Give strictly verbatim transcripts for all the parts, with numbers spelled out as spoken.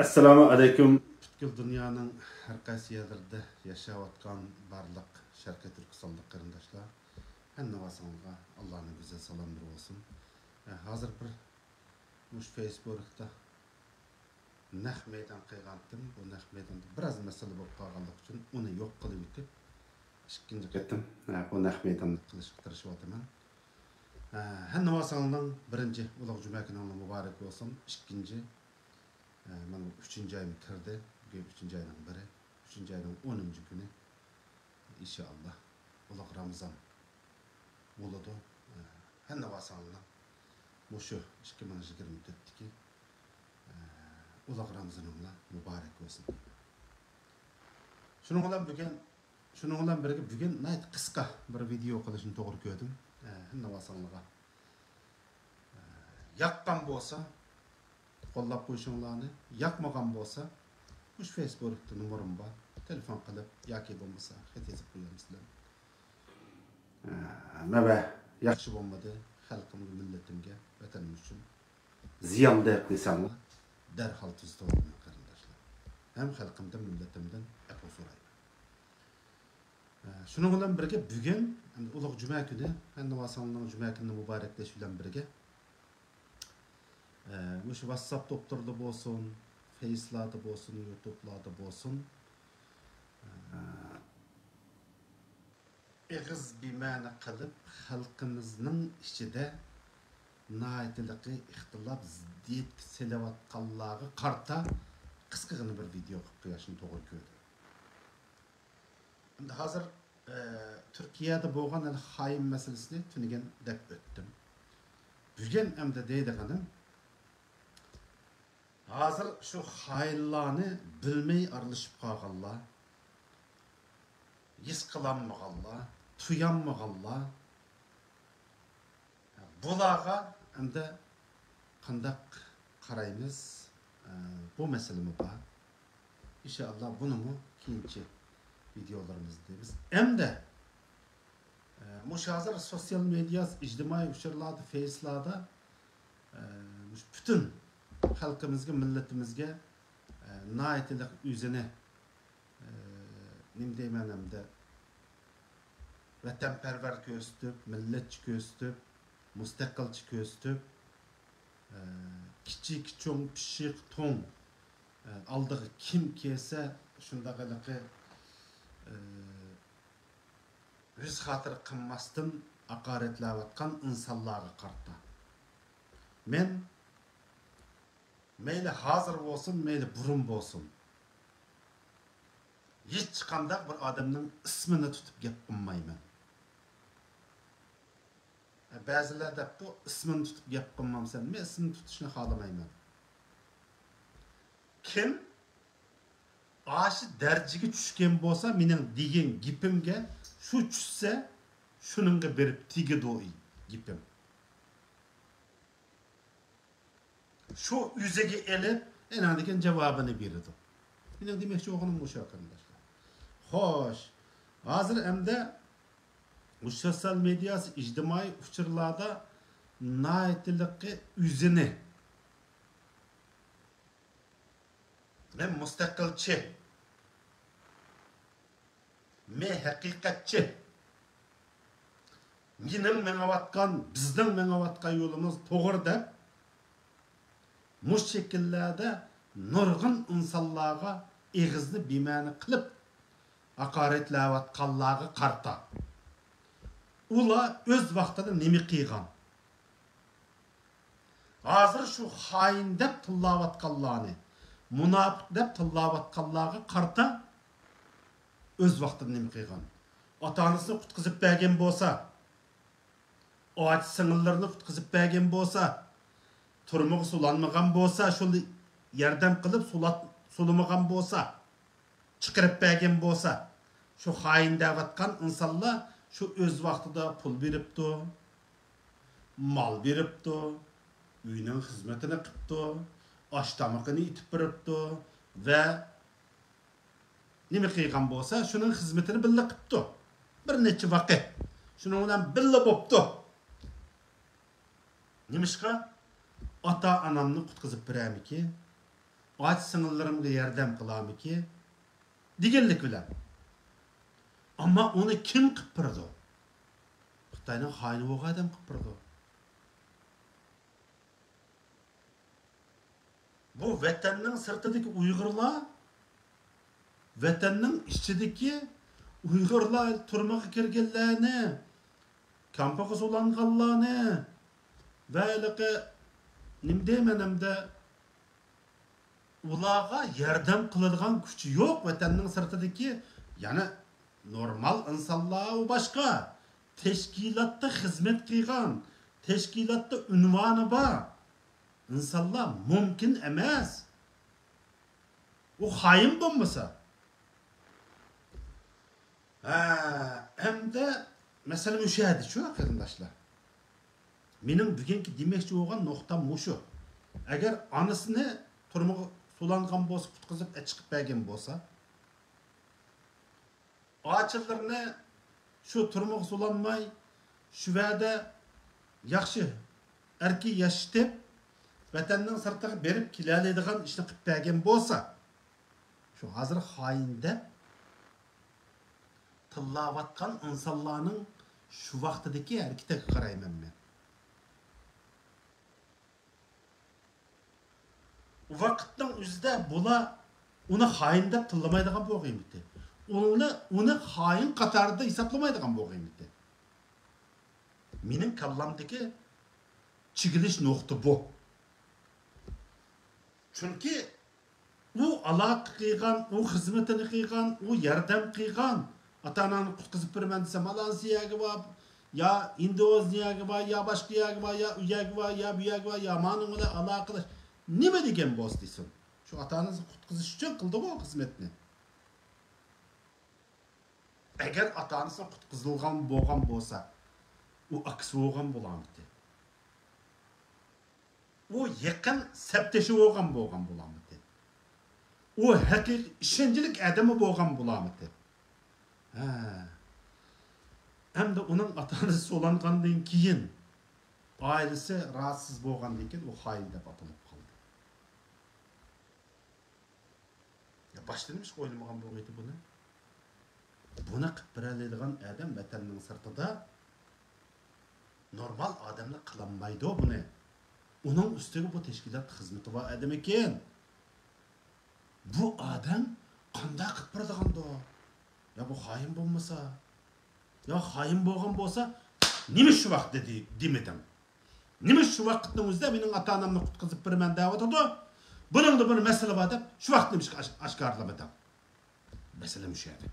ئەسسالامۇ ئەلەيكۇم. پۈتكۈل دۇنيانىڭ ھەر قايسى يەرلىرىدە ياشاۋاتقان بارلىق شەرقىي تۈركىستانلىق قېرىنداشلار، ھەممىڭلارغا ئاللانىڭ گۈزەل سالاملىرى بولسۇن. ھازىر بىر مۇشۇ فېيسبۇكتا نەق مەيدان قىلغانتىم. بۇ نەق مەيداندا بىراز مەسىلە بولۇپ قالغانلىقى ئۈچۈن ئۇنى يوق قىلىۋېتىپ، ئىككىنچى قېتىم، ھە، بۇ نەق مەيداننى قىلىشقا تىرىشىۋاتىمەن. ھە، ھەممىڭلارنىڭ بىرىنچى ئۇلۇغ جۈمە كۈنۈڭلار مۇبارەك بولسۇن. ئىككىنچى، ھە، مانا ئۈچىنچى ئايمۇ كىردى. بۈگۈن ئۈچىنچى ئاينىڭ بىرى، ئۈچىنچى ئاينىڭ ئونىنچى كۈنى. ئىنشائاللا، ئۇلۇغ رامىزان بولىدۇ. ھەممىڭلارنىڭ مۇشۇ ئىككى مىڭ يىگىرمە تۆتتىكى ئۇلۇغ رامىزىنىڭلار مۇبارەك بولسۇن دەيمەن. شۇنىڭ بىلەن بۈگۈن، شۇنىڭ بىلەن بىرگە بۈگۈن ناھايىتى قىسقا بىر ۋىدېئو قىلىشنى توغرا كۆردۈم. ھەممىڭلارغا ياققان بولسا، قوللاپ قويۇشۇڭلارنى، ياقمىغان بولسا، مۇشۇ فېيسبۇكتا نومۇرۇم بار، تېلېفون قىلىپ ياكى بولمىسا خەت يېزىپ قويامسىلەر. ھە، مەن ياخشى بولمىدى، خەلقىمگە، مىللىتىمگە، ۋەتىنىم ئۈچۈن زىيان دەپ دېسەڭلار، دەرھال تۈزىتىۋالىمەن قېرىنداشلار. ھەم خەلقىمدىن، مىللىتىمدىن ئەپۇ سورايمەن. ھە، شۇنىڭ بىلەن بىرگە بۈگۈن ئۇلۇغ جۈمە كۈنى، ھەممىڭلارنىڭ جۈمە كۈنىنى مۇبارەكلەش بىلەن بىرگە، ئە، مۇشۇ ۋاتساپ توپلىرىدا بولسۇن، فېيسلاردا بولسۇن، يۇتۇبلاردا بولسۇن، ئە، ئېغىز بىمەنە قىلىپ، خەلقىمىزنىڭ ئىچىدە ناھايىتىلىقى ئىختىلاپ، زىددىيەتكە سېلىۋاتقانلارغا قارىتا قىسقىغىنە بىر ۋىدېئو قىلىپ قويۇشنى توغرا كۆردۈم. ئەمدى ھازىر، ئە، تۈركىيەدە بولغان ھېلى خايىن مەسىلىسىنى تۈنۈگۈن دەپ ئۆتتۈم. بۈگۈن ئەمدى دەيدىغىنىم، ھازىر شۇ خايىنلارنى بىلمەي ئارىلىشىپ قالغانلار، ھېس قىلالمىغانلار، تۇيالمىغانلار، بۇلارغا ئەمدى قانداق قارايمىز؟ ئە، بۇ مەسىلىمۇ بار. ئىنشائاللا، بۇنىمۇ كېيىنچە ۋىدېئولىرىمىزدا دەيمىز. ئەمدى، ئە، مۇشۇ ھازىر سوتسىيال مېدىيا، ئىجتىمائىي ئۇچۇرلاردا، فېيسلاردا، ئە، مۇشۇ پۈتۈن خەلقىمىزگە، مىللىتىمىزگە، ئە، ناھايىتىلىق ئۆزىنى، ئە، نېمە دەيمەن ئەمدى، ۋەتەنپەرۋەر كۆرسىتىپ، مىللەتچى كۆرسىتىپ، مۇستەقىلچى كۆرسىتىپ، ئە، كىچىك، چوڭ، پىششىق، توڭ، ئە، ئالدىغا كىم كەلسە، شۇنداق ھېلىقى، ئە، ھۆس-خاتىرە قىلماستىن ھاقارەتلەۋاتقان ئىنسانلارغا قارىتا. مەن مەيلى ھازىر بولسۇن، مەيلى بۇرۇن بولسۇن، ھېچقانداق بىر ئادەمنىڭ ئىسمىنى تۇتۇپ گەپ قىلمايمەن. بەزىلەر دەپتۇ، ئىسمىنى تۇتۇپ گەپ قىلمامسەن؟ مەن ئىسمىنى تۇتۇشنى خالىمايمەن. كىم ئاشۇ دەرىجىگە چۈشكەن بولسا، مېنىڭ دېگەن گېپىمگە شۇ چۈشسە، شۇنىڭغا بېرىپ تېگىدۇ گېپىم. شۇ ئۆزىگە ئېلىپ، ئەنەڭدىكىن جاۋابىنى بېرىدۇ. مېنىڭ دېمەكچى بولغىنىم مۇشۇ، قېرىنداشلار. خوش، ھازىر ئەمدى مۇشۇ سوتسىيال مېدىياسى، ئىجتىمائىي ئۇچۇرلاردا ناھايىتىلىكى ئۆزىنى، مەن مۇستەقىلچى، مەن ھەقىقەتچى، مېنىڭ مېڭىۋاتقان، بىزنىڭ مېڭىۋاتقان يولىمىز توغرا دەپ، مۇشۇ شەكىللەردە نۇرغۇن ئىنسانلارغا ئېغىزنى بىمەنە قىلىپ، ھاقارەتلەۋاتقانلارغا قارىتا، ئۇلار ئۆز ۋاقتىدا نېمە قىلغان؟ ھازىر شۇ خائىن دەپ تىللاۋاتقانلارنى، مۇناپىق دەپ تىللاۋاتقانلارغا قارىتا، ئۆز ۋاقتىدا نېمە قىلغان؟ ئاتا-ئانىسىنى قۇتقۇزۇپ بەرگەن بولسا، ئاچا سىڭىللىرىنى قۇتقۇزۇپ بەرگەن بولسا، تۈرمىگە سولانمىغان بولسا، شۇ ياردەم قىلىپ سولات-، سولىمىغان بولسا، چىقىرىپ بەرگەن بولسا، شۇ خائىن دەۋاتقان ئىنسانلار شۇ ئۆز ۋاقتىدا پۇل بېرىپتۇ، مال بېرىپتۇ، ئۆينىڭ خىزمىتىنى قىپتۇ، ئاش-تامىقىنى ئېتىپ بېرىپتۇ ۋە نېمە قىلغان بولسا، شۇنىڭ خىزمىتىنى بىللە قىپتۇ. بىر نەچچە ۋاقىت شۇنىڭ بىلەن بىللە بوپتۇ. نېمىشقا؟ ئاتا-ئانامنى قۇتقۇزۇپ بېرەرمىكىن؟ ئاچا سىڭىللىرىمغا ياردەم قىلارمىكىن؟ دېگەنلىك بىلەن. ئەمما ئۇنى كىم قىپ بېرىدۇ؟ خىتاينىڭ خائىنى بولغان ئادەم قىپ بېرىدۇ. بۇ ۋەتەننىڭ سىرتىدىكى ئۇيغۇرلار، ۋەتەننىڭ ئىچىدىكى ئۇيغۇرلار، تۈرمىگە كىرگەنلەرنى، كامپىغا سولانغانلارنى ۋە ھېلىقى، نېمە دەيمەن ئەمدى، ئۇلارغا ياردەم قىلىدىغان كۈچى يوق ۋەتەننىڭ سىرتىدىكى، يەنى نورمال ئىنسانلار ئۇ باشقا، تەشكىلاتتا خىزمەت قىلغان، تەشكىلاتتا ئۇنۋانى بار ئىنسانلار مۇمكىن ئەمەس. ئۇ خائىن بولمىسا. ھە، ئەمدى مەسىلە مۇشۇ يەردىچۇ، قېرىنداشلار. مېنىڭ بۈگۈنكى دېمەكچى بولغان نۇقتام مۇشۇ. ئەگەر ئانىسىنى تۈرمىگە سولانغان بولسا، قۇتقۇزۇپ ئەچىقىپ بەرگەن بولسا، ئاچىلىرىنى شۇ تۈرمىگە سولانماي، شۇ يەردە ياخشى ئەركىن ياشىتىپ، ۋەتەننىڭ سىرتىغا بېرىپ كېلەلەيدىغان ئىشنى قىلىپ بەرگەن بولسا، شۇ ھازىر خائىن دەپ تىللاۋاتقان ئىنسانلارنىڭ شۇ ۋاقتىدىكى ھەرىكىتىگە قارايمەن مەن. ئۇ ۋاقىتنىڭ ئۆزىدە بۇلار ئۇنى خائىن دەپ تىللىمايدىغان بولغىيمىتى. ئۇنى، ئۇنى خائىن قاتارىدا ھېسابلىمايدىغان بولغىيمىتى. مېنىڭ كاللامدىكى چېكىلىش نۇقتا بۇ. چۈنكى ئۇ ئالاقە قىلغان، ئۇ خىزمىتىنى قىلغان، ئۇ ياردەم قىلغان. ئاتا-ئاناڭنى قۇتقۇزۇپ بېرىمەن دېسە، مالازىيەگە بار، يا ئىندونېزىيەگە بار، يا باشقا يەرگە بار، يا ئۇ يەرگە بار، يا بۇ يەرگە بار، يا مانىڭ بىلەن ئالاقىلەش. نېمە دېگەن بولسا دېسۇن. شۇ ئاتا-ئانىسىنى قۇتقۇزۇش ئۈچۈن قىلدىغۇ خىزمەتنى. ئەگەر ئاتا-ئانىسى قۇتقۇزۇلغان بولغان بولسا، ئۇ ئاكىسى بولغان بولامتى؟ ئۇ يېقىن سەپدىشى بولغان بولغان بولامتى؟ ئۇ ھەقىقىي ئىشەنچلىك ئادىمى بولغان بولامتى؟ ھە. ئەمدى ئۇنىڭ ئاتا-ئانىسى سولانغاندىن كېيىن، ئائىلىسى راھەتسىز بولغاندىن كېيىن، ئۇ خائىن دەپ ئاتىلىپ قالدى. يا باشتا نېمىشقا ئويلىمىغان بولغىيتى بۇنى؟ بۇنى قىلىپ بېرەلەيدىغان ئادەم ۋەتەننىڭ سىرتىدا نورمال ئادەملەر قىلالمايدۇ بۇنى. ئۇنىڭ ئۈستىگە بۇ تەشكىلات خىزمىتى بار ئادەم ئىكەن. بۇ ئادەم قانداق قىلىپ بېرىدىغاندۇ؟ يا بۇ خائىن بولمىسا؟ يا خائىن بولغان بولسا، نېمە شۇ ۋاقىتتا دې-، دېمىدىڭ؟ نېمە شۇ ۋاقىتنىڭ ئۆزىدە مېنىڭ ئاتا-ئانامنى قۇتقۇزۇپ بېرىمەن دەۋاتىدۇ؟ بۇنىڭدا بىر مەسىلە بار دەپ، شۇ ۋاقىت نېمىشقا ئاش-، ئاشكارىلىمىدىڭ؟ مەسىلە مۇشۇ يەردە.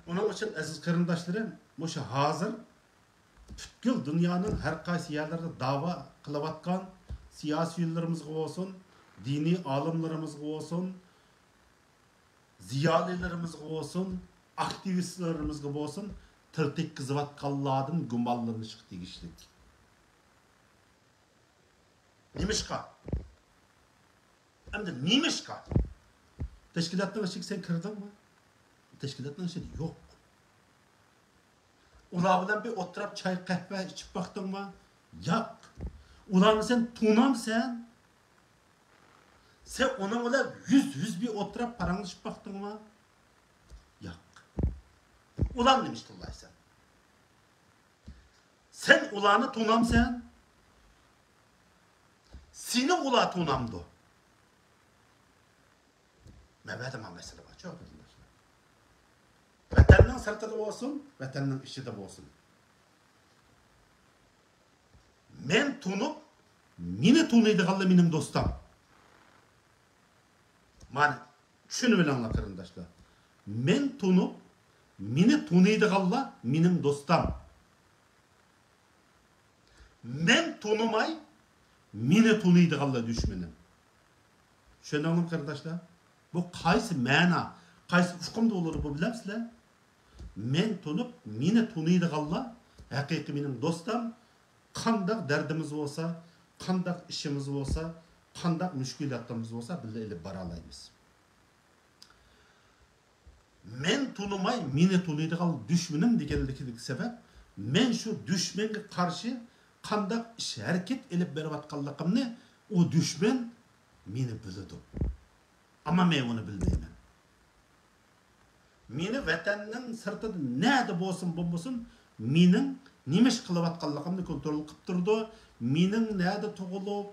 ئۇنىڭ ئۈچۈن، ئەزىز قېرىنداشلىرىم، مۇشۇ ھازىر پۈتكۈل دۇنيانىڭ ھەر قايسى يەرلىرىدە داۋا قىلىۋاتقان، سىياسىيونلىرىمىزغا بولسۇن، دىنىي ئالىملىرىمىزغا بولسۇن، زىيالىيلىرىمىزغا بولسۇن، ئاكتىۋىستلىرىمىزغا بولسۇن، تىل تەگكۈزۈۋاتقانلاردىن گۇمانلىنىشقا تېگىشلىك. نېمىشقا؟ ئەمدى نېمىشقا؟ تەشكىلاتنىڭ ئىچىگە سەن كىردىڭمۇ؟ تەشكىلاتنىڭ ئىچىدە يوق. ئۇلار بىلەن بىر ئولتۇرۇپ چاي، قەھۋە ئىچىپ باقتىڭمۇ؟ ياق. ئۇلارنى سەن تونامسەن؟ سەن ئۇنىڭ بىلەن يۈز يۈز بىر ئولتۇرۇپ پاراڭلىشىپ باقتىڭمۇ؟ ياق. ئۇلارنى نېمە ئىش تىللايسەن؟ سەن ئۇلارنى تونامسەن؟ سېنى ئۇلار تونامدۇ؟ مەبەدە مانا مەسىلە بارچۇ، قېرىنداشلار. ۋەتەننىڭ سىرتىدا بولسۇن، ۋەتەننىڭ ئىچىدە بولسۇن. مەن تونۇپ، مېنى تونۇيدىغانلار مېنىڭ دوستام. مانا، چۈشىنىۋېلىڭلار، قېرىنداشلار. مەن تونۇپ، مېنى تونۇيدىغانلار مېنىڭ دوستام. مەن تونۇماي، مېنى تونۇيدىغانلار دۈشمىنىم. چۈشەندىڭلارمۇ، قېرىنداشلار؟ بۇ قايسى مەنا، قايسى ئۇقۇمدا بولىدۇ بۇ، بىلەمسىلەر؟ مەن تونۇپ، مېنى تونۇيدىغانلار ھەقىقىي مېنىڭ دوستام. قانداق دەردىمىز بولسا، قانداق ئىشىمىز بولسا، قانداق مۈشكۈلاتلىرىمىز بولسا، بىللە ئېلىپ بارالايمىز. مەن تونۇماي، مېنى تونۇيدىغان دۈشمىنىم دېگەنلىكىدىكى سەۋەب، مەن شۇ دۈشمەنگە قارشى قانداق ئىش ھەرىكەت ئېلىپ بېرىۋاتقانلىقىمنى ئۇ دۈشمەن مېنى بىلىدۇ. ئەمما مەن ئۇنى بىلمەيمەن. مېنى ۋەتەننىڭ سىرتىدا نەدە بولسۇن بولمىسۇن، مېنىڭ نېمە ئىش قىلىۋاتقانلىقىمنى كونترول قىلىپ تۇرىدۇ. مېنىڭ نەدە تۇغۇلۇپ،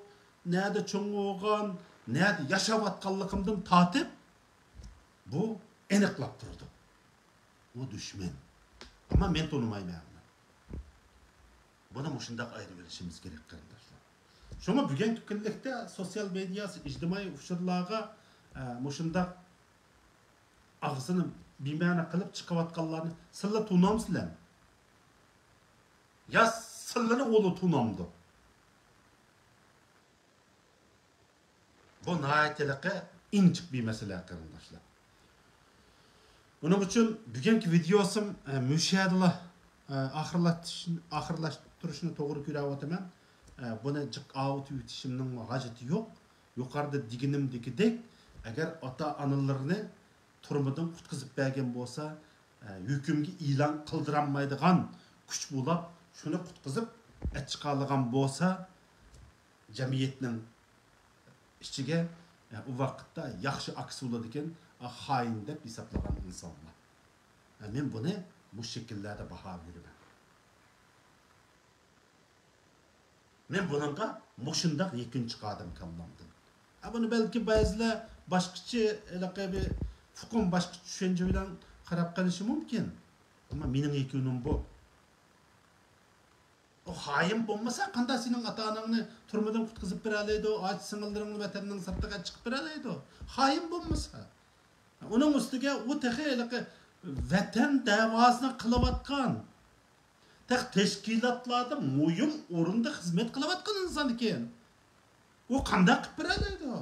نەدە چوڭ بولغان، نەدە ياشاۋاتقانلىقىمدىن تارتىپ، بۇ ئېنىقلاپ تۇرىدۇ. ئۇ دۈشمەن. ئەمما مەن تونۇمايمەن ئۇنى. بۇنى مۇشۇنداق ئايرىۋېلىشىمىز كېرەك، قېرىنداشلار. شۇڭا بۈگۈنكى كۈنلۈكتە سوتسىيال مېدىيا، ئىجتىمائىي ئۇچۇرلارغا، ئە، مۇشۇنداق ئاغزىنى بىمەنە قىلىپ چىقىۋاتقانلارنى سىلەر تونامسىلەر؟ يا سىلىنى ئۇلار تونامدۇ؟ بۇ ناھايىتى ھېلىقى ئىنچىكە بىر مەسىلە، قېرىنداشلار. ئۇنىڭ ئۈچۈن بۈگۈنكى ۋىدېيوسىم، ئە، مۇشۇ يەردىلا، ئە، ئاخىرلاشتۇرۇشنى، ئاخىرلاشتۇرۇشنى توغرا كۆرۈۋاتىمەن. ئە، بۇنى جىق ئاۋۇتۇۋېتىشىمنىڭ ھاجىتى يوق. يۇقىرىدا دېگىنىمدىكىدەك، ئەگەر ئاتا-ئانىلىرىنى تۈرمىدىن قۇتقۇزۇپ بەرگەن بولسا، ئە، ھۆكۈمگە ئېلان قىلدۇرالمايدىغان كۈچ بولاپ، شۇنى قۇتقۇزۇپ ئەچىقالىغان بولسا، جەمئىيەتنىڭ ئىچىگە، ئە، ئۇ ۋاقىتتا ياخشى ئاكىسى بولىدىكەن، ئا، خائىن دەپ ھېسابلىغان ئىنسانلار. ئە، مەن بۇنى مۇشۇ شەكىللەردە باھا بېرىمەن. مەن بۇنىڭغا مۇشۇنداق يەكۈن چىقاردىم كاللامدىن. ئە، بۇنى بەلكى بەزىلەر باشقىچە، ھېلىقى بىر ئۇقۇم، باشقىچە چۈشەنچە بىلەن قاراپ قېلىشى مۇمكىن. ئەمما مېنىڭ يەكۈنۈم بۇ. ئۇ خائىن بولمىسا، قانداق سېنىڭ ئاتا-ئاناڭنى تۈرمىدىن قۇتقۇزۇپ بېرەلەيدۇ، ئاچا-سىڭىللىرىڭنى ۋەتەننىڭ سىرتىغا چىقىپ بېرەلەيدۇ؟ خائىن بولمىسا. ئۇنىڭ ئۈستىگە ئۇ تېخى ھېلىقى ۋەتەن دەۋاسىنى قىلىۋاتقان، تېخى تەشكىلاتلاردا مۇھىم ئورۇندا خىزمەت قىلىۋاتقان ئىنسان ئىكەن. ئۇ قانداق قىلىپ بېرەلەيدۇ؟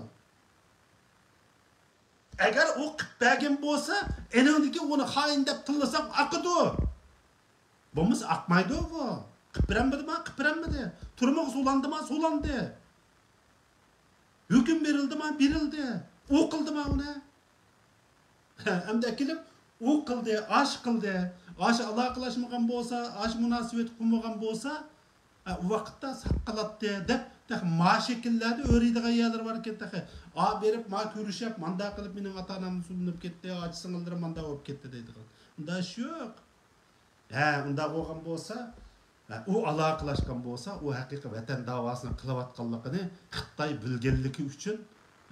ئەگەر ئۇ قىلىپ بەرگەن بولسا، ئېنىڭدىكى ئۇنى خائىن دەپ تىللىساق ئاقىدۇ. بولمىسا ئاقمايدۇ بۇ. قىلىپ بېرەلمىدىما؟ قىلىپ بېرەلمىدى. تۈرمىگە سولاندىما؟ سولاندى. ھۆكۈم بېرىلدىما؟ بېرىلدى. ئۇ قىلدىما ئۇنى؟ ئەمدى ئەكېلىپ، ئۇ قىلدى، ئاش قىلدى، ئاش ئالاقىلاشمىغان بولسا، ئاش مۇناسىۋەت قىلمىغان بولسا، ئە، ئۇ ۋاقىتتا ساق قىلاتتى دەپ، تېخى ما شەكىللەردە ئۆرۈيدىغان يەرلىرى بار ئىكەن تېخى. ئا، بېرىپ، ما كۆرۈشۈپ، مانداق قىلىپ، مېنىڭ ئاتا-ئانامنى زۇلۇملاپ كەتتى، ئاچا-سىڭىللىرىم مانداق بولۇپ كەتتى دەيدىغان. ئۇنداق ئىش يوق. ھە، ئۇنداق بولغان بولسا، ھە، ئۇ ئالاقىلاشقان بولسا، ئۇ ھەقىقىي ۋەتەن داۋاسىنى قىلىۋاتقانلىقىنى خىتاي بىلگەنلىكى ئۈچۈن،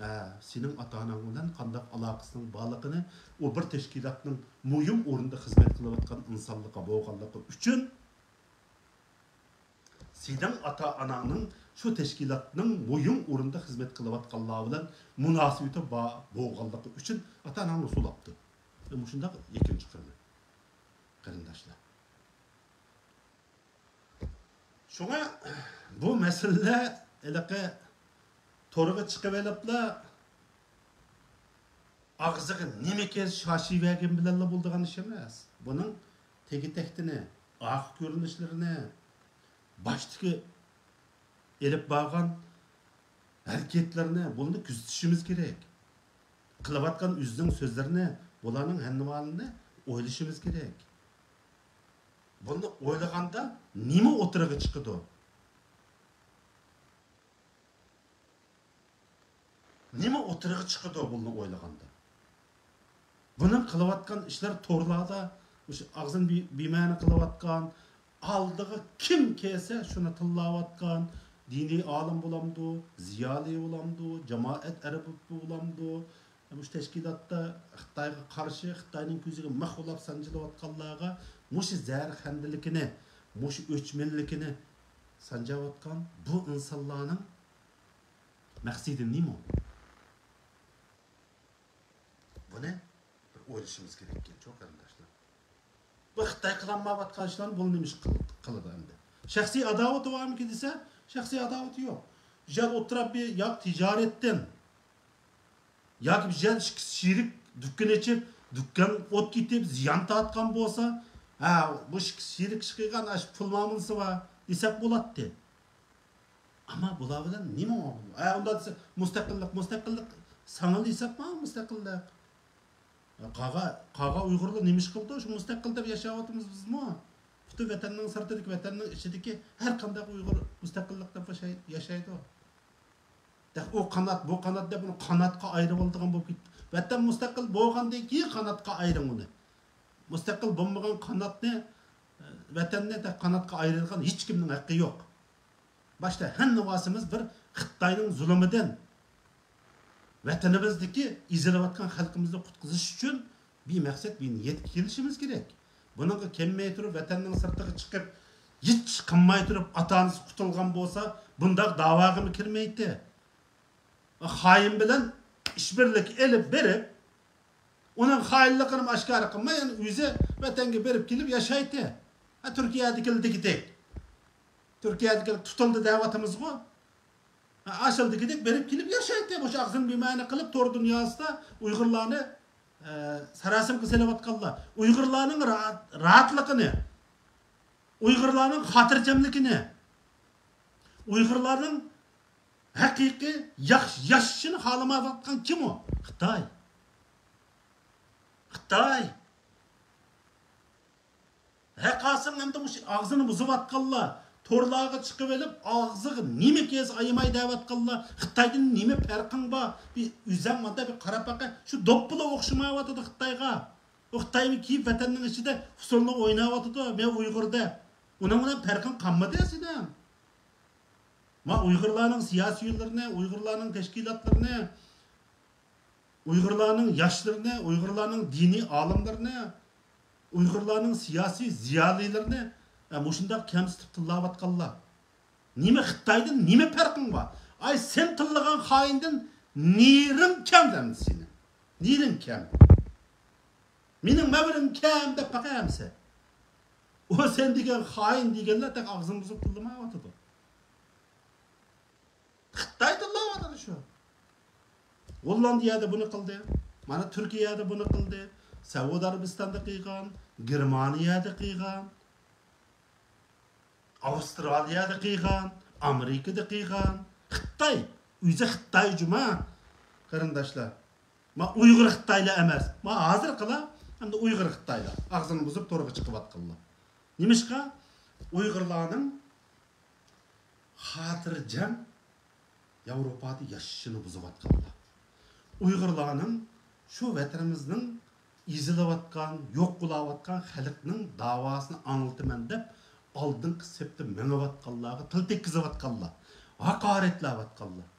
ھە، سېنىڭ ئاتا-ئاناڭ بىلەن قانداق ئالاقىسىنىڭ بارلىقىنى، ئۇ بىر تەشكىلاتنىڭ مۇھىم ئورۇندا خىزمەت قىلىۋاتقان ئىنسانلىقى بولغانلىقى ئۈچۈن، سېنىڭ ئاتا-ئاناڭنىڭ شۇ تەشكىلاتنىڭ مۇھىم ئورۇندا خىزمەت قىلىۋاتقانلار بىلەن مۇناسىۋىتى بار بولغانلىقى ئۈچۈن ئاتا-ئاناڭنى سولاپتۇ. مۇشۇنداق يەكۈن چىقىرىمەن، قېرىنداشلار. شۇڭا بۇ مەسىلىلەر ھېلىقى تورغا چىقىۋېلىپلا ئاغزىغا نېمە كەلسە شاشىۋەرگەن بىلەنلا بولىدىغان ئىش ئەمەس. بۇنىڭ تېگى-تەكتىنى، ئارقا كۆرۈنۈشلىرىنى، باشتىكى ئېلىپ بارغان ھەرىكەتلىرىنى، بۇنى كۆزىتىشىمىز كېرەك. قىلىۋاتقان ئۆزىنىڭ سۆزلىرىنى، بۇلارنىڭ ھەممىنى ئويلىشىمىز كېرەك. بۇنى ئويلىغاندا نېمە ئوتتۇرىغا چىقىدۇ؟ نېمە ئوتتۇرىغا چىقىدۇ بۇنى ئويلىغاندا؟ بۇنىڭ قىلىۋاتقان ئىشلار تورلاردا مۇشۇ ئاغزىنى بى-، بىمەنە قىلىۋاتقان، ئالدىغا كىم كەلسە شۇنى تىللاۋاتقان، دىنىي ئالىم بولامدۇ، زىيالىي بولامدۇ، جامائەت ئەربابى بولامدۇ، مۇشۇ تەشكىلاتتا خىتايغا قارشى، خىتاينىڭ كۆزىگە مىخ بولاپ سانجىلىۋاتقانلارغا مۇشۇ زەھەرخەندىلىكىنى، مۇشۇ ئۆچمەنلىكىنى سانجاۋاتقان بۇ ئىنسانلارنىڭ مەقسىتى نېمە؟ بۇنى بىر ئويلىشىمىز كېرەك ئىكەن، چوڭ قېرىنداشلار. بۇ خىتاي قىلالمايۋاتقان ئىشلارنى بۇ نېمە ئىش قىل-، قىلىدۇ ئەمدى؟ شەخسىي ئاداۋىتى بارمىكىن دېسە، شەخسىي ئاداۋىتى يوق. بىر يەر ئولتۇرۇپ بىر ياق تىجارەتتىن ياكى بىر يەر ئىككى شېرىك دۇكان ئېچىپ، دۇكان ئوت كېتىپ، زىيان تارتقان بولسا، ھە، بۇ ئىككى شېرىك ئىش قىلغان، ئاشۇ پۇل مۇئامىلىسى بار دېسەك بولاتتى. ئەمما بۇلار بىلەن نېمە مۇئامىلە؟ ھە، ئۇنداق دېسە، مۇستەقىللىق، مۇستەقىللىق ساڭىلا ھېسابما مۇستەقىللىق؟ قاغا، قاغا ئۇيغۇرلار نېمە ئىش قىلدى؟ شۇ مۇستەقىل دەپ ياشاۋاتىمىز بىزمۇ. پۈتۈن ۋەتەننىڭ سىرتىدىكى، ۋەتەننىڭ ئىچىدىكى ھەر قانداق ئۇيغۇر مۇستەقىللىق دەپ ياشاي-، ياشايدۇ. دەپ ئۇ قانات، بۇ قانات دەپ ئۇنى قاناتقا ئايرىۋالىدىغان بولۇپ كېتىپتۇ. ۋەتەن مۇستەقىل بولغاندىن كېيىن قاناتقا ئايرىڭ ئۇنى. مۇستەقىل بولمىغان قاناتنى، ۋەتەننى قاناتقا ئايرىدىغان ھېچكىمنىڭ ھەققى يوق. باشتا ھەممىۋاسىمىز بىر خىتاينىڭ زۇلۇمىدىن، ۋەتىنىمىزدىكى ئېزىلىۋاتقان خەلقىمىزنى قۇتقۇزۇش ئۈچۈن بىمەقسەت، بىنىيەتكە كېلىشىمىز كېرەك. بۇنىڭغا كەلمەي تۇرۇپ، ۋەتەننىڭ سىرتىغا چىقىپ، ھېچ ئىش قىلماي تۇرۇپ، ئاتا-ئانىسى قۇتۇلغان بولسا، بۇنداق داۋاغىمۇ كىرمەيتتى. خائىن بىلەن ئىشبىرلىكى ئېلىپ بېرىپ، ئۇنىڭ خائىنلىقىنى ئاشكارا قىلماي، يەنە ئۆزى ۋەتەنگە بېرىپ كېلىپ ياشايتتى. ھە، تۈركىيەدىكىدەك. تۈركىيەدىكى تۇتۇلدى دەۋاتىمىزغۇ. ھە، ئاشۇندىكىدەك بېرىپ كېلىپ ياشايتتى. مۇشۇ ئاغزىنى بىمەنە قىلىپ، تور دۇنياسىدا ئۇيغۇرلارنى، ئە، ساراسىمىگە سېلىۋاتقانلار. ئۇيغۇرلارنىڭ راھەت-، راھەتلىقىنى، ئۇيغۇرلارنىڭ خاتىرجەملىكىنى، ئۇيغۇرلارنىڭ ھەقىقىي ياخشى ياشىشىنى خالىمايۋاتقان كىم ئۇ؟ خىتاي. خىتاي. ھەققاسىڭ ئەمدى مۇشۇ ئاغزىنى بۇزۇۋاتقانلار، تورلارغا چىقىۋېلىپ، ئاغزىغا نېمە كەلسە ئايىماي دەۋاتقانلار، خىتايدىن نېمە پەرقىڭ بار؟ بىر ئۆزەڭ ماندا بىر قاراپ باقە، شۇ دوپپىلا ئوخشىمايۋاتىدۇ خىتايغا. ئۇ خىتايمۇ كېيىپ ۋەتەننىڭ ئىچىدە ئۇسسۇلنى ئويناۋاتىدۇ، مەن ئۇيغۇر دەپ. ئۇنىڭ بىلەن پەرقىڭ قالمىدى سېنىڭ. ما ئۇيغۇرلارنىڭ سىياسىيونلىرىنى، ئۇيغۇرلارنىڭ تەشكىلاتلىرىنى، ئۇيغۇرلارنىڭ ياشلىرىنى، ئۇيغۇرلارنىڭ دىنىي ئالىملىرىنى، ئۇيغۇرلارنىڭ سىياسىي زىيالىيلىرىنى، ئە، مۇشۇنداق كەمسىتىپ تىللاۋاتقانلار. نېمە خىتايدىن نېمە پەرقىڭ بار؟ ئاي، سەن تىللىغان خائىندىن نېرىڭ كەم ئەمدى سېنىڭ؟ نېرىڭ كەم؟ مېنىڭ مەۋرىم كەم دەپ باقە ئەمسە. ئۇ سەن دېگەن خائىن دېگەنلەر تېخى ئاغزىنى بۇزۇپ تىللىمايۋاتىدۇ. خىتاي تىللاۋاتىدۇ شۇ. گوللاندىيەدە بۇنى قىلدى. مانا تۈركىيەدە بۇنى قىلدى. سەئۇدى ئەرەبىستاندا قىلغان، گېرمانىيەدە قىلغان، ئاۋسترالىيەدە قىلغان، ئامېرىكىدا قىلغان. خىتاي، ئۆزى خىتاي جۇما، قېرىنداشلار. ما ئۇيغۇر خىتايلار ئەمەس. ما ھازىرقىلار، ئەمدى ئۇيغۇر خىتايلار. ئاغزىنى بۇزۇپ تورغا چىقىۋاتقانلار. نېمىشقا؟ ئۇيغۇرلارنىڭ خاتىرجەم ياۋروپادا ياشىشىنى بۇزۇۋاتقانلار. ئۇيغۇرلارنىڭ شۇ ۋەتىنىمىزنىڭ ئېزىلىۋاتقان، يوق بولاۋاتقان خەلقنىڭ داۋاسىنى ئاڭلىتىمەن دەپ ئالدىنقى سەپتە مېڭىۋاتقانلارغا تىل تەگكۈزۈۋاتقانلار، ھاقارەتلەۋاتقانلار.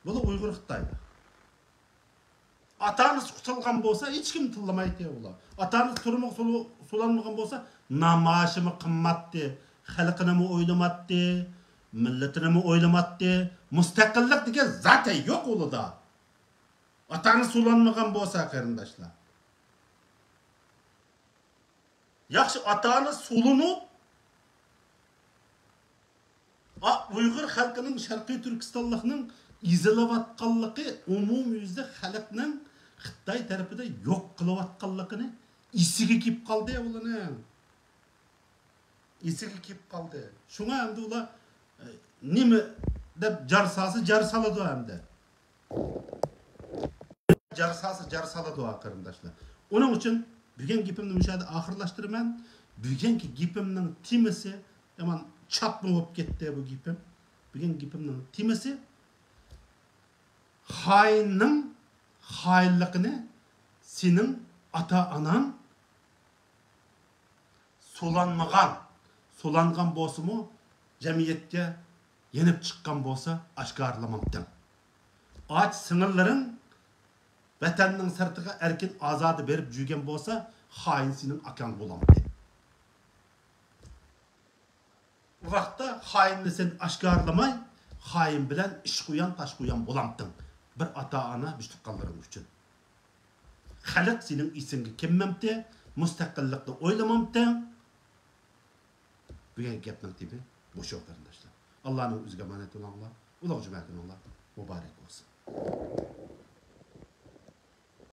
بۇلار ئۇيغۇر خىتايلار. ئاتا-ئانىسى قۇتۇلغان بولسا، ھېچكىم تىللىمايتتى ئۇلار. ئاتا-ئانىسى تۈرمىگە سول-، سولانمىغان بولسا، نامايىشىمۇ قىلماتتى، خەلقىنىمۇ ئويلىماتتى، مىللىتىنىمۇ ئويلىماتتى. مۇستەقىللىق دېگەن زاتەن يوق ئۇلىدا. ئاتا-ئانىسى سولانمىغان بولسا، قېرىنداشلار. ياخشى، ئاتا-ئانا سولىنىپ، ئا، ئۇيغۇر خەلقىنىڭ، شەرقىي تۈركىستانلىقنىڭ ئېزىلىۋاتقانلىقى، ئومۇميۈزلۈك خەلقنىڭ خىتاي تەرىپىدە يوق قىلىۋاتقانلىقىنى ئېسىگە كېلىپ قالدى ئۇلارنىڭ. ئېسىگە كېلىپ قالدى. شۇڭا ئەمدى ئۇلار، ئە، نېمە دەپ جار سالسا، جار سالىدۇ ئەمدى. جار سالسا، جار سالىدۇ، قېرىنداشلار. ئۇنىڭ ئۈچۈن بۈگۈن گېپىمنى مۇشۇ يەردە ئاخىرلاشتۇرىمەن. بۈگۈنكى گېپىمنىڭ تېمىسى، يامان چاپما بولۇپ كەتتى بۇ گېپىم. بۈگۈن گېپىمنىڭ تېمىسى، خائىننىڭ خائىنلىقىنى سېنىڭ ئاتا-ئاناڭ سولانمىغان، سولانغان بولسىمۇ، جەمئىيەتكە يېنىپ چىققان بولسا، ئاشكارىلىمامتىڭ. ئاچا سىڭىللىرىڭ ۋەتەننىڭ سىرتىغا ئەركىن ئازادە بېرىپ يۈرگەن بولسا، خائىن سېنىڭ ئاكاڭ بولامتى. ئۇ ۋاقىتتا خائىننى سەن ئاشكارىلىماي، خائىن بىلەن ئىش قويان، تاش قويان بولامتىڭ. بىر ئاتا-ئانا، بىر تۇغقانلىرىڭ ئۈچۈن. خەلق سېنىڭ ئېسىڭگە كەلمەمتى، مۇستەقىللىقنى ئويلىمامتىڭ. بۈگۈنكى گەپنىڭ تېمى مۇشۇ، قېرىنداشلار. ئاللانىڭ ئۆزىگە ئامانەت بولۇڭلار. ئۇلۇغ جۈمە كۈنۈڭلار مۇبارەك بولسۇن.